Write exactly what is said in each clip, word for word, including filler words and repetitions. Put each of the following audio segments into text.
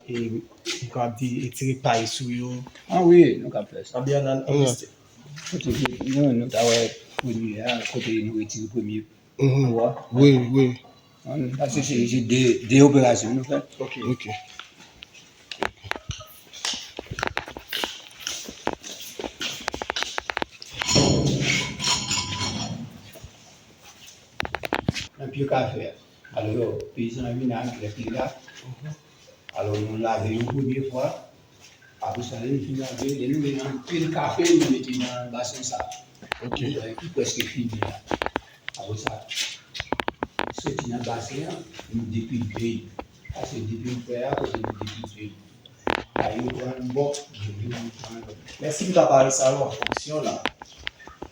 e, nou kapab di, retire pay sou yo. Ah wi, nou ka fè sa. Anbyen, ann anrejistre. Kote ki, nou, nou ta wè premye a, kote nou retire premye pwa. Wi, wi. Ann, paske se, se de, de operasyon nou fè. Ok. Ok. Nan pye kafe a. Alò, peyizan an vin ak grèf li la. Alò, nou lave yo premye fwa. Apre sa, lè nou fin lave, lè nou gen anpil kafe, nou mete nan basen sa. Ok. Ki prèske fini la. Apre sa, soti nan basen an, nou depilpe. Sa se depilpè a, kote nou depilpe. Sa yo pran bò, yo vin pran lòt. Men si m ta pale sa yo an fonksyon la.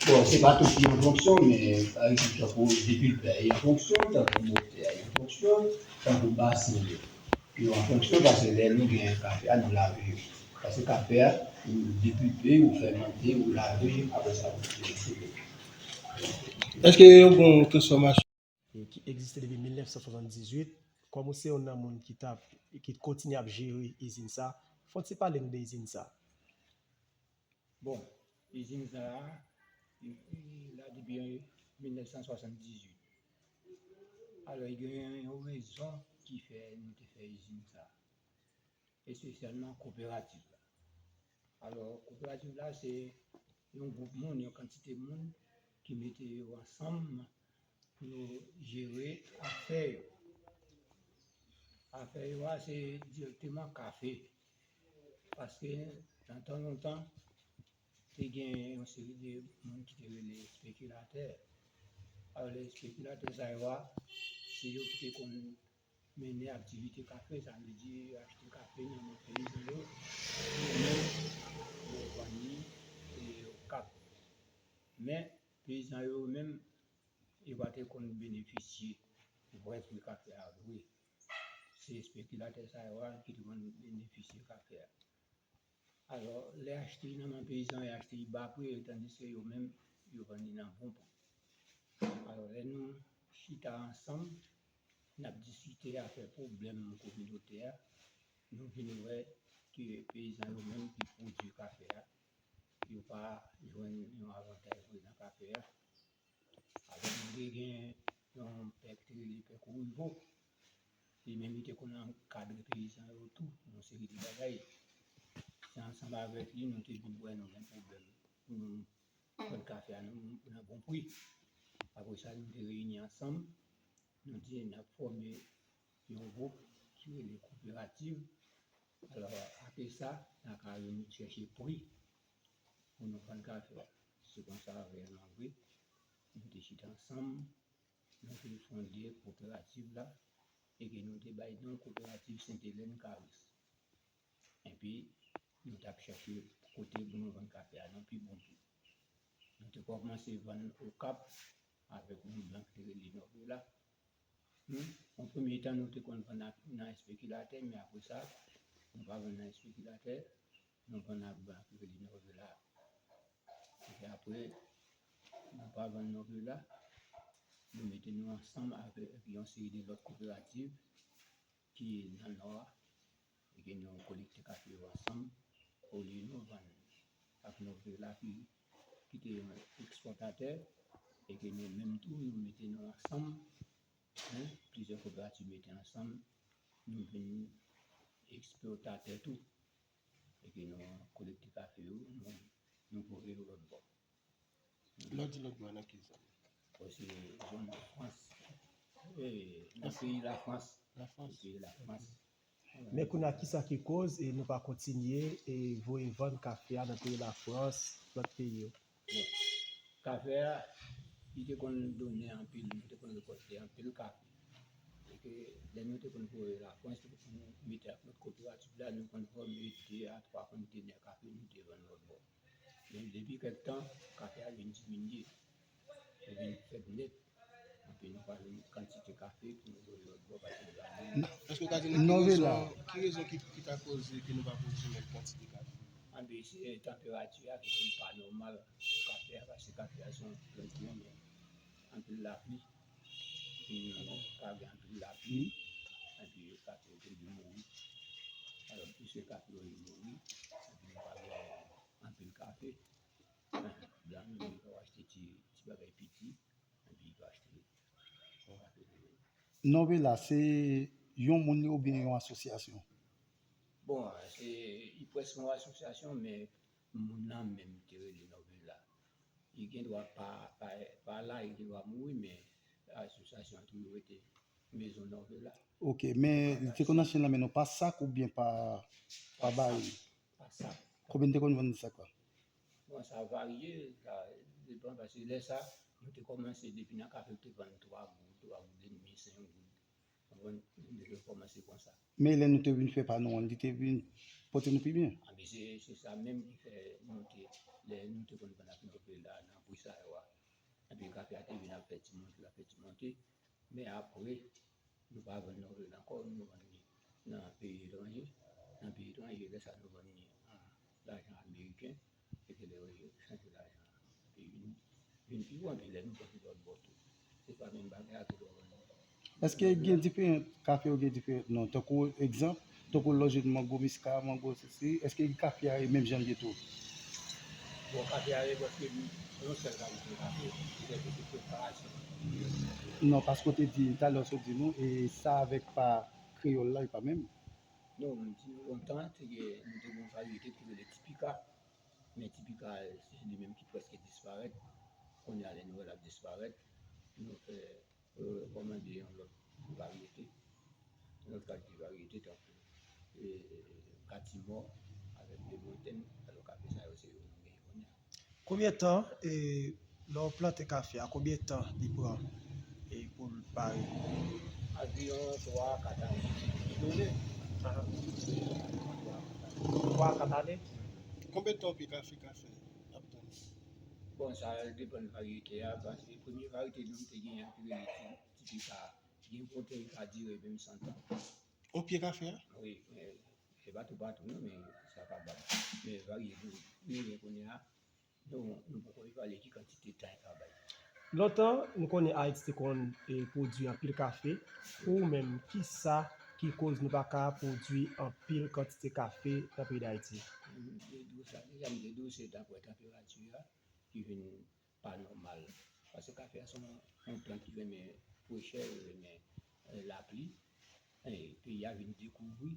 Bon, se pa tout ki an fonksyon, men pa egzanp, tankou depilpè a, li an fonksyon, tankou motè a, li an fonksyon, tankou basen yo. Yo an fonksyon, paske lè nou gen kafe a, nou lave yo. Paske kafe a, ou depilpe, ou fèmante, ou lave, apre sa, ou fè sou. Èske yo gen yon transfòmasyon? Ki egziste depi mil nèf san swasanndizuit, kòm ou se youn nan moun ki t ap, ki kontinye ap jere izin sa, fò w ti pale n de izin sa. Bon, izin sa a, li la depi mil nèf san swasanndizuit. Alò, gen yon rezon ki fè nou te fè izin sa, espesyalman koperativ la. Alò, koperativ la, se yon gwoup moun, yon kantite moun ki mete yo ansanm pou yo jere afè yo. Afè yo a, se dirèkteman kafe. Paske nan tan lontan, te gen yon seri de moun ki te rele espekilatè. Alò, lè espekilatè sa yo a, se yo ki te konn mennen aktivite kafe, sa vle di achte kafe nan men peyizan yo, yo menm yo vann li e Okap. Men, peyizan yo menm, yo pa te konn benefisye vrè pri kafe a vre. Se espekilatè sa yo a ki te konn benefisye kafe a. Alò, lè achte nan men peyizan, yo achte ba pri, tandiske yo menm, yo vann li nan bon pri. Alò, lè nou chita ansanm, n ap diskite afè pwoblèm kominotè a, nou vin wè ke peyizan yo menm ki pwodui kafe a, yo pa jwenn yon avantay vre nan kafe a. Alò, nou te gen yon pè ki te rele pè Kourivo. Li menm li te konn ankadre peyizan yo tou, yon seri de bagay. Se ansanm avèk li, nou te vin wè nou gen pwoblèm pou nou vann kafe a nan, nan bon pri. Apre sa, nou te reyini ansanm, nou di n ap fòme yon gwoup ki rele koperativ. Alò, apre sa, n a ka vin chèche pri pou nou vann kafe a. Se konsa, reyèlman vre, nou te chita ansanm, nou te fonde koperativ la, e ke nou te bay non Koperativ Sent Elèn Karis. Epi, nou t ap chèche kote pou nou vann kafe a nan pi bon pri. Nou te kòmanse vann Okap avèk yon blan ki te rele Nòvela. Hmm? An premye tan, nou te konn vann ak, nan espekilatè, men apre sa, nou pa vann nan espekilatè, nou vann ak blan ki rele Nòvela. Epi apre, nou pa vann Nòvela, nou mete nou ansanm avèk yon seri de lòt koperativ ki nan Nò a, e ke nou kolekte kafe yo ansanm, olye nou vann ak Nòvela ki, ki te yon ekspòtatè, e ke nou menm tou, nou mete nou ansanm, en, plizyè koperativ mete ansanm, nou vin ekspòtatè tou, e ke nou kolekte kafe yo, nou, nou voye yo lòt bò. Lè w di lòt bò, nan ki zòn? Bon, se zòn Lafrans. E, nan peyi Lafrans. Lafrans. Peyi Lafrans. Men kounye a, kisa ki koz e nou pa kontinye e voye vann kafe a nan peyi Lafrans, lòt peyi yo? Bon, kafe a, li te konn donnen anpil, nou te konn rekòlte anpil kafe. E ke lè nou te konn voye Lafrans, nou mete ak lòt koperativ la, nou konn fòme de a twa kontenè kafe, nou te vann lòt bò. Men depi kèk tan, kafe a vin diminye. Li vin fèb nèt. Epi nou pa jwenn kantite kafe pou nou voye lòt bò paske la menm. Èske w ka di nou ki rezon, ki rezon ki, ki ta koze ke nou pa pwodui menm kantite kafe? Anben, se tanperati a ki vin pa nòmal pou kafe a, paske kafe a se yon plant ki renmen anpil lapli. Epi, ka gen anpil lapli, epi kafe yo te dwe mouri. Se kafe yo mouri, epi nou pa gen anpil kafe. Blan yo, yo achte ti, ti bagay piti, epi yo achte kafe pou yo. Novela, se yon moun li oubyen yon asosyasyon? Bon, se, li prèske yon asosyasyon, men moun nan menm te rele Novela. Li gen dwa pa, pa, pa la, li gen dwa mouri, men asosyasyon an toujou rete Mezon Novela. Ok, men li te konn achte l nan men nou pa sak oubyen pa, pa baril? Pa sak. Konbyen te konn vann sak la? Bon, sa varye, sa depann, paske lè sa, nou te kòmanse depi nan kafe, te vann twa goud, twa goud edmi, senk goud. Konprann? Li te kòmanse konsa. Men lè nou te vin fè pa nou an, li te vin pote nou pi byen. A, men se, se sa menm ki fè nou te, lè nou te konn vann ak Novela nan pri sa yo a. Epi kafe a te vin ap fè ti monte, l ap fè ti monte. Men apre, nou pa vann Novela ankò, nou vann li nan peyi etranje. Nan peyi etranje, lè sa nou vann li an lajan ameriken, e ke lè yo chanje lajan an, epi vin, vin pi wo, epi lè nou pran lòt bò tou. Se pa menm bagay a ke lè w vann. Èske gen diferan, kafe yo gen diferan non? Tankou egzanp, tankou lè w jwenn mango miska, mango sesi, èske kafe a e menm jan l ye tou? Bon, kafe a e prèske yon sèl kalite kafe, sèl ke se preparasyon. Non, paske w te di, talè w sot di nou, e sa avèk pa kreyòl la, e pa menm. Non, m di nou lontan, te gen, nou te gen yon varyete ki rele Tipika. Men Tipika, se li menm ki prèske disparèt. Kounye a, lè nou wè l ap disparèt, nou fè, euh, rekòmande yon lòt varyete, yon lòt kalite varyete, tankou, euh, Katimò avèk Demontèn. Alò, kafe sa yo, se yo nou genyen kounye a. Konbyen tan, e, lè w plante kafe a, konbyen tan li pran, e, pou l pare? Anviwon twa a kat ane. Li donnen. Aha. Twa a kat ane. Konbyen tan yon pye kafe ka fè ap tann? Bon, sa depann varyete a, paske premye varyete nou te genyen an ki rele Ti-, Tipika, gen kote li ka dire menm san tan. Yon pye kafe a? Wi, men se pa toupatou non, men sa kapab. Men varyete nou gen kounye a, nou, nou poko evalye ki kantite tan li ka bay. Lontan, nou konnen Ayiti te konn, e, pwodui anpil kafe. Pou ou menm, ki sa ki koz nou pa ka pwodui anpil kantite kafe nan peyi Dayiti? M te di w sa deja, m te di w se daprè tanperati a ki vin pa nòmal. Paske kafe a se yon, yon plant ki renmen frechè, li renmen, eh, lapli. E peyi a vin dekouvri,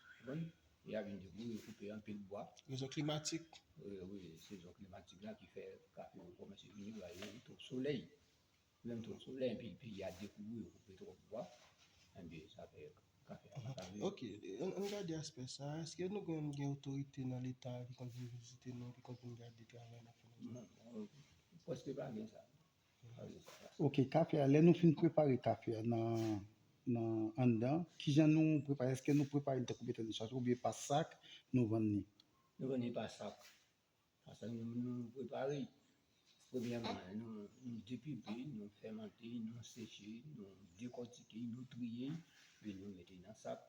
konprann? Peyi a vin dekouvri, yo koupe anpil bwa. Rezon klimatik. Wi, wi, sezon klimatik la ki fè kafe yo kòmanse vini, yo twòp solèy. Menm twòp solèy, epi peyi a dekouvri, yo koupe twòp bwa. Enben, sa fè kafe a pa ka vini. Ok, ann, ann gade aspè sa a. Èske nou konn gen otorite nan Leta ki konn vin vizite nou, ki konn vin gade travay n ap fè nan zòn? Non, non, prèske pa gen sa. Pa gen sa. Ok, kafe a, lè nou fin prepare kafe a nan, nan anndan, kijan nou prepare? Èske nou prepare l tankou beton de chache oubyen pa sak nou vann li? Nou vann li pa sak. Paske nou, nou prepare, premyèman, nou, nou depilpe, nou fèmante, nou seche, nou dekòtike, nou triye, epi nou mete nan sak,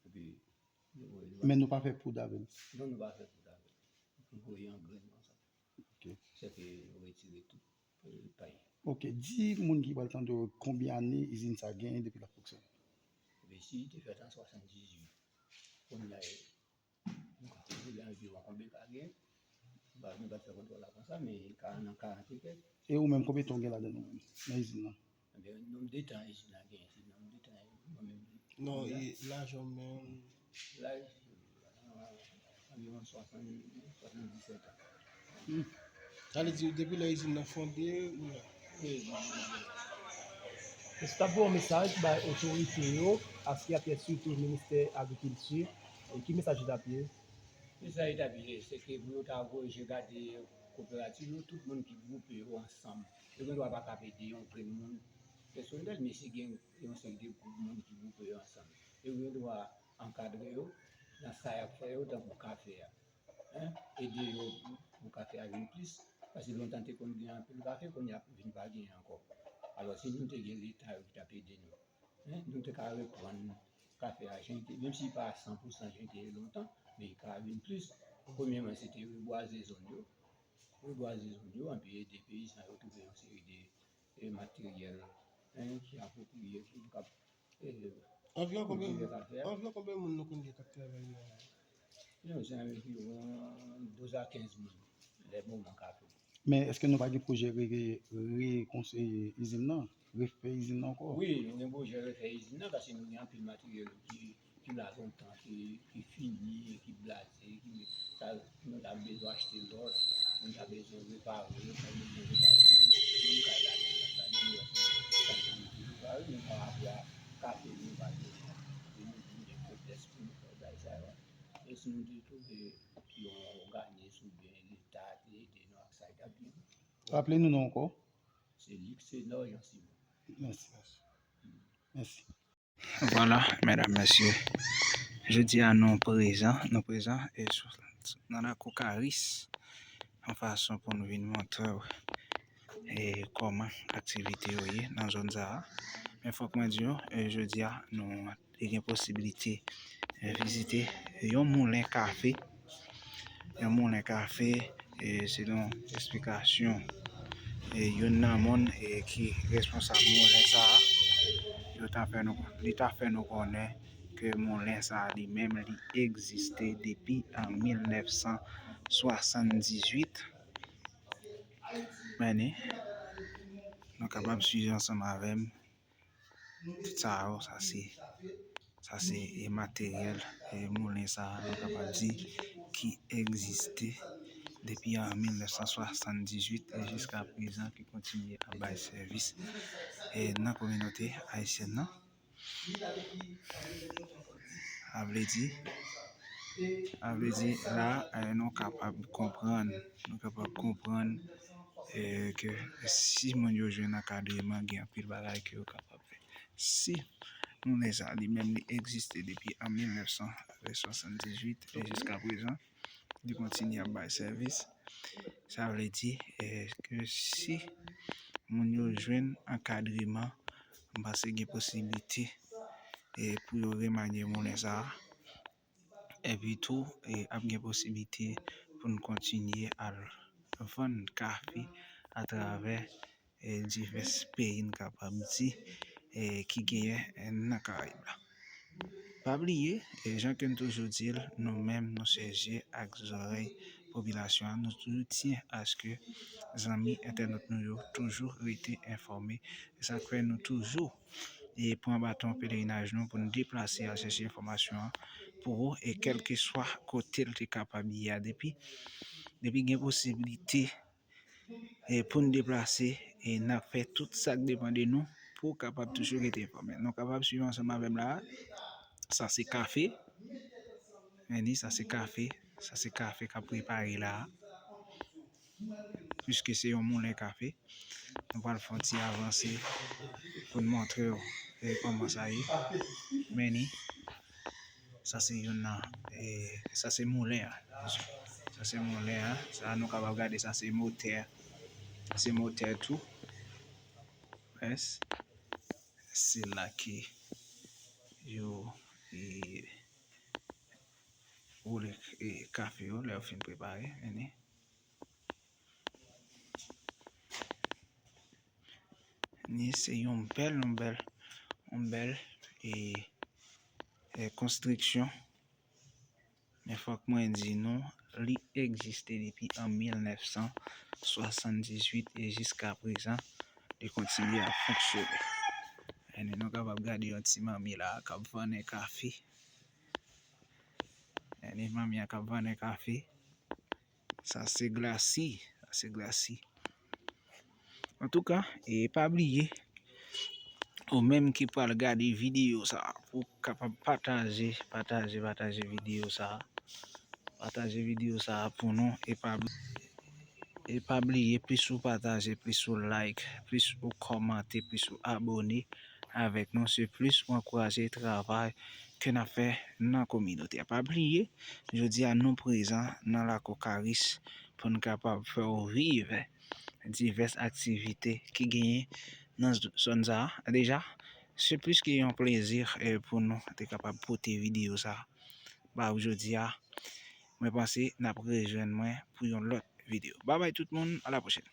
epi nou voye l. Men nou pa fè poud avè l? Non, nou pa fè poud avè l. Nou voye an grenn konsa. Ok. Sèke nou retire tout, eh, pay. Ok, di moun ki pral tande w konbyen ane izin sa genyen depi l ap fonksyone? Epi si li te fèt an swasanndizuit, kounye a, nou ka konte anviwon konbyen ka gen. Nou pa, nou pa fè kontwòl la konsa, men ka nan karant e kèk. E ou menm, konbyen tan w gen ladan l ou menm, nan izin nan? Ebyen, nonb de tan izin nan genyen, se nonb de tan mwen menm. Non, e laj ou menm? Laj, euh, anviwon swasann, swasanndisèt an. Hmm. Sa vle di, depi lè izin nan fonde, ou la? Wi, wi, wi, wi. Èske w t ap voye yon mesaj bay otorite yo, asyè, sitou ministè agrikilti, e ki mesaj ou t ap ye? Mesaj li t ap ye, se ke pou yo ta voye je gade koperativ yo, tout moun ki gwoupe yo ansanm. Yo gen dwa pa kab ede yon grenn moun pèsonèl, men si gen yon seri de gwoup moun ki gwoupe yo ansanm, yo gen dwa ankadre yo nan sa y ap fè yo, tankou kafe a. Hein? Ede yo pou, pou kafe a vin plis, paske lontan te konn gen anpil kafe, kounye a vin pa genyen ankò. Alò, si nou te gen Leta yo ki t ap ede nou, Hein, nou te ka reprann kafe a jan li te, menm si li pa san pou san jan li te ye lontan, men li ka vin plis. Premyèman, se te rebwaze zòn yo. Rebwaze zòn yo, anpi ede peyizan yo twouve yon seri de, eh, materyèl, hein, ki apwopriye pou yo kab, eh, kiltive kafe a. Anviwon konbyen moun nou konn gen k ap travay nan, Non, se anviwon douz a kenz moun, lè moman ka fini. Men èske nou pa gen pwojè re-, re-, rekonstrui izin nan, refè izin nan ankò? Wi, nou gen pwojè refè izin nan, paske nou gen anpil materyèl ki, ki la lontan, ki, ki fini, ki blaze, ki, sa, nou ta bezwen achte lòt, nou ta bezwen repare, nou ta bezwen repare, menm kay la, nou ta bezwen repare, men pa rapò a kafe nou pa gen, nou gen konplèks pou nou fè bagay sa yo. E si nou te twouve yon òganis oubyen Leta te ede nou ak sa, li t ap byen. Raple nou non ankò. Se Luxenor Jean Simon. Mèsi. Mèsi. Vwala, medam, mesye. Jodi a nou prezan, nou prezan e sou, nan lakou Karis, yon fason pou nou vin montre w e kòman aktivite yo ye nan zòn sa a. Men fòk mwen di w, e jodi a, nou te gen posiblite, e vizite yon moulen kafe. Yon moulen kafe, e selon eksplikasyon, e youn nan moun, e ki responsab moulen sa a, yo ta fè nou, li ta fè nou konnen ke moulen sa a li menm, li egziste depi an mil nèf san swasanndizuit. Men ni, nou kapab swiv ansanm avè m. Tout sa yo, sa se, sa se, e, materyèl, e, moulen sa a, nou kapab di, ki egziste depi an mil nèf san swasanndizuit e jiska prezan, ki kontinye ap bay sèvis, e, nan kominote ayisyèn nan. A vle di, a vle di, la, e, nou kapab konprann, nou kapab konprann, e, ke si moun yo jwenn ankadreman, gen anpil bagay ke yo kapab fè. Si moulen sa a li menm li egziste depi an mil nèf san swasanndizuit e jiska prezan, li kontinye ap bay sèvis. Sa vle di, e, ke si moun yo jwenn ankadreman, m panse gen posiblite, e, pou yo remanye moulen sa a. Epi tou, e, ap gen posiblite pou n kontinye al vann kafe atravè, e, divès peyi, n kapab di, e, ki genyen, e, nan Karayib la. Pa bliye, e, jan ke n toujou di l, nou menm, nou se je ak zòrèy popilasyon an. Nou toujou tyen aske zanmi entènòt nou yo toujou rete enfòme. E sa k fè nou toujou, e, pran baton pelerinaj nou pou n deplase al chèche enfòmasyon an pou ou, e kèlkeswa kote l te kapab ye a, depi, depi gen posiblite, e, pou n deplase, e n ap fè tout sa k depann de nou pou w kapab toujou rete enfòme. Nou kapab swiv ansanm avè m la a. Sa se kafe. Men ni, sa se kafe. Sa se kafe k ap prepare la a. Piske se yon moulen kafe. Nou pral fè yon ti avanse pou n montre w, e, kòman sa ye. Men ni, sa se youn nan, e, sa se moulen an. Sa se moulen an. Sa nou kapab gade, sa se motè. Sa se motè tou. Yes. Se la ke yo, e, woule, e, kafe yo lè yo fin prepare. Men ni. Ni se yon bèl, yon bèl, yon bèl, e, e, konstriksyon. Men fòk mwen di nou, li egziste depi an mil nèf san swasanndizuit e jiska prezan, li kontinye ap fonksyone. Men nou kapab gade yon ti manmi la a k ap vannen kafe. Men manmi an k ap vannen kafe. Sa se glasi, sa se glasi. Antouka, e pa bliye, ou menm ki pral gade videyo sa a, pou w kapab pataje, pataje, pataje videyo sa a. Pataje videyo sa a pou nou, e pa bli-, e pa bliye, plis ou pataje, plis ou like, plis ou kòmante, plis ou abòne avèk nou, se plis ou ankouraje travay ke n ap fè nan kominote a. Pa bliye, jodi a nou prezan nan lakou Karis pou n kapab fè w viv divès aktivite ki genyen nan z-, zòn sa a. Deja, se plis ke yon plezi, e, pou nou te kapab pote videyo sa a ba w jodi a. Mwen panse n ap rejwenn mwen pou yon lòt videyo. Babay tout moun, a la pwochèn.